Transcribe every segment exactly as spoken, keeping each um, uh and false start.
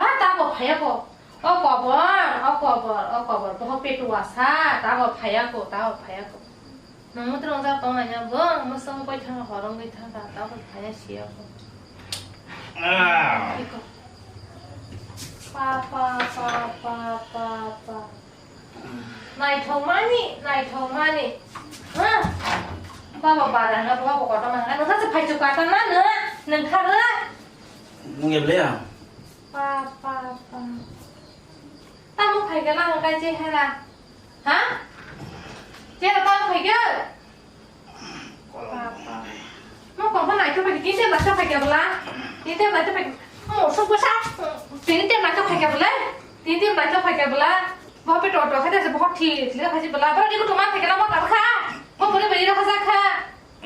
Ha, tabo phaiya ko. O kobor, o kobor, o kobor. Boho petu asa, tabo phaiya ko, tabo phaiya ko. Nang mutrung ja tong nanya bo, musung koi thang horong koi thang ta, tabo phaiya siya ko. Ah. Iko. Pa, pa, pa, pa, pa, pa. Naithokmani, naithokmani. Ha? Baba bara hwnga, baba kotorma hwnga. Nokha se phaichuk kata na, nwa? Nangkha rw? Mung ya ble ya? Pa, pa, pa. Tamo phaikha na hwnka je hera? Ha? Je tamo phaikha? Papa. Mo kok bo naithok phaikha, tini tem naithok phaikha bwla? Tini tem naithok phaikha. Mo sok bwsa. Tini tem naithok phaikha bwla? Tini tem naithok phaikha bwla? Bo pe to to khaide se bo thi thli khaji bwla. Bo ni kutu ma phaikha na mo ta kha. Mo bwrwi bwrwi rokha ja kha.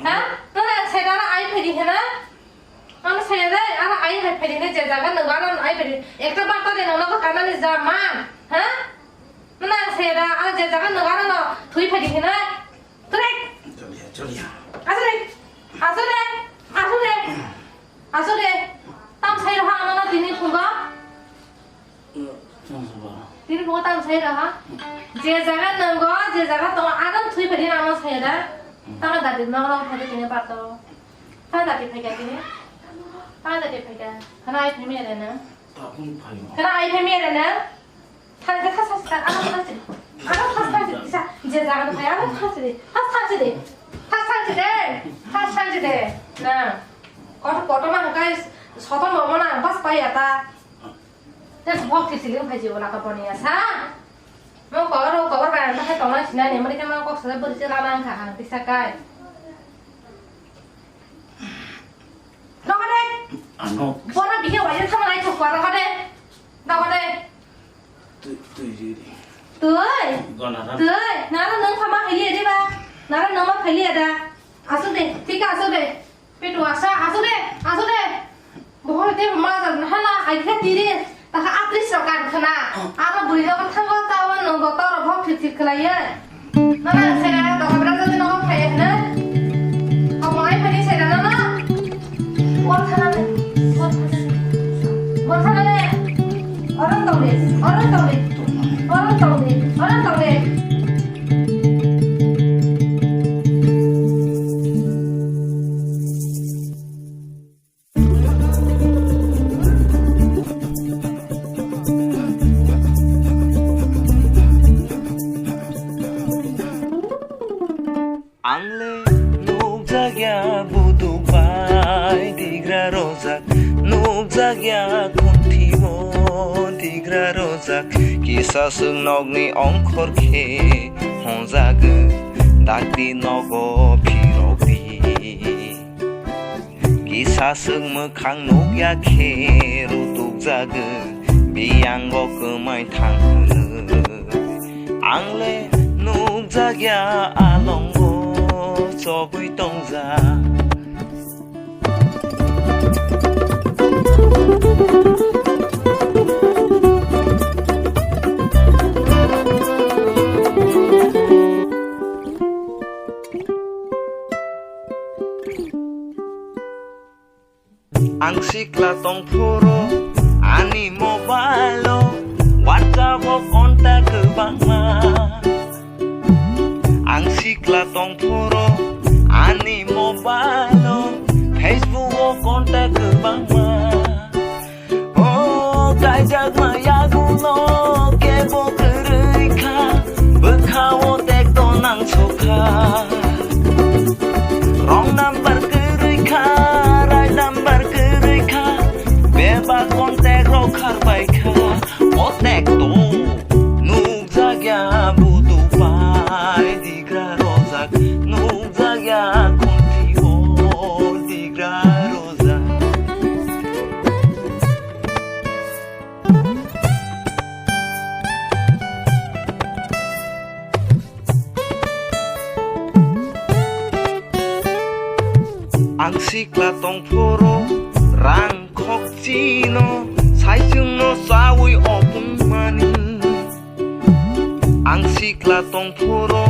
Ha? No na se da na ai phaidi hena. Ano se da, ano ai hai phaidi ne je jaga no ano ai phaidi. Ekta ba ta de no no ka na ni ja man. Ha? No na se da, ano je jaga no ano no thui phaidi hena. Correct. Choliya, choliya. Asore, asore, asore, asore. Tam sai roha ano na tini phungo. Tini phungo tam sai roha. Je jaga nongo, je jaga tongo, ano thui phadi ano sai da. Tama dadi no no phadi tini pato. Tama dadi phai tini. Tama dadi phai. Kana ai phai mi ada na. Tapung phai mo. Kana ai phai mi ada na. Thangkhe thas thas thas, ano thas thas, ano thas thas thas, isa, je jaga no phai, ano thas thas, thas thas thas, thas thas thas, na, kotor kotor ma hwnkhe sotor momo na bas pai ya ta, te bok thik thik wng phai je wala ka boni ya sa, mo kotor kotor bai ang ta hai tongna sinani, mani khe ma kok sa bwrwi se lama wng kha ang tisa kai, nokha de, ano, bono bihe wajak thama nai thok kha nokha de, nokha de. Twi, twi, twi, twi. Twi? Gana, gana. Twi? Nara nung phama haili adi ba? Nara nung ma haili ada? Asuk de, thik asuk de. Petu asa, asuk de, asuk de. Bohor de ma jar na hala, ai khe tiri. Taka atris rok kan khana. Aro buri rok thango tawa nung go toro bhok thik thik khlaiye. Nana, sera, doka bera jodi nogo phaiya hwno. Omo ai phani sera nana. Oro thanani. Oro thanani. Oro thanani. Oro tongdi. Oro tongdi. Oro tongdi. Oro tongdi. Ang le nukjakya buduk bai tigra rojak, nukjakya khunthio tigra rojak, kisa swk nokni ongkhor khe honjagwi, dakti nogo phirokdi. Kisa swk mwkhang nukya khe rutukjagwi, biyango kwmai thang hwnwi. Ang le nukjakya alongo chobwi tongjak. Ang sikla tongphuru ani mobile-o WhatsApp-o contact kwbangma. Ang sikla tongphuru ani mobile-o Facebook-o contact kwbangma. O kaijakma yaguno kebo kwrwi kha, bwkha-o tekto nangsukha. Wrong number kwrwi kha, right number kwrwi kha, bebak contact rok kharbai kha. O tekto nukjakya budu pai digra rojak, nukjakya khunti-o digra rojak. Ang sikla tongphuru rang khokchino saichungno chaui opungmani. Ang sikla tongphuru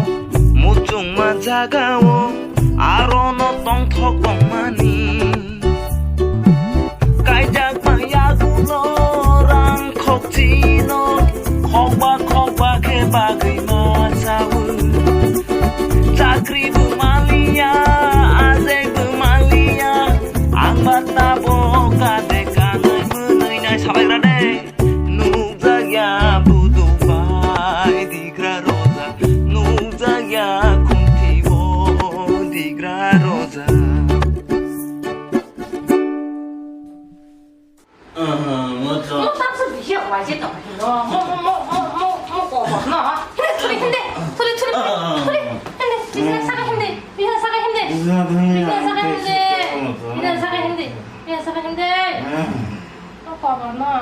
muchungma jagao arono tongthok tongmani. bagwi ma sawi. Chakri bo maliya, ajai bo maliya, ang ba tabo kade kanai mwnwi nai sabai rade. Nukjakya buduk bai digra roja, nukjakya khumthi o digra roja. Aha, mo to. Mo ta su bi ya wa je to. No, mo, mo, ko ko no. Hindi, hindi. Sorry, sorry, sorry. Hindi, hindi. Hindi, saka hindi. Hindi, saka hindi. Hindi, saka hindi. Hindi, saka hindi. Hindi, saka hindi. Mo ko ko no.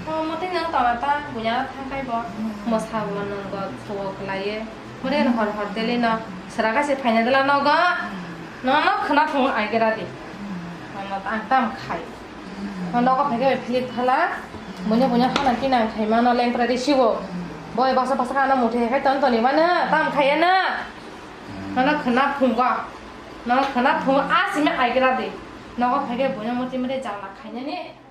Mo, mo tin nang to na ta, bunya thang kai bo. Mo sa bo nang go, so ko lai ye. Mo ren hor hor deli no. Sara ka se phaina dela no go. No, no, khna thung ai gira di. Mo, mo ta, ang tam khai. Nogo phai khe bai philip thala. Buino buino hana kinang khaima no lengpra risigo. Boi basa basa khana muthai khai ton toni mano tam khaiya na. Nono khna phungo. Nono khna phungo a simi aigra de. Nogo phai khe buino muti muti jangla khainani.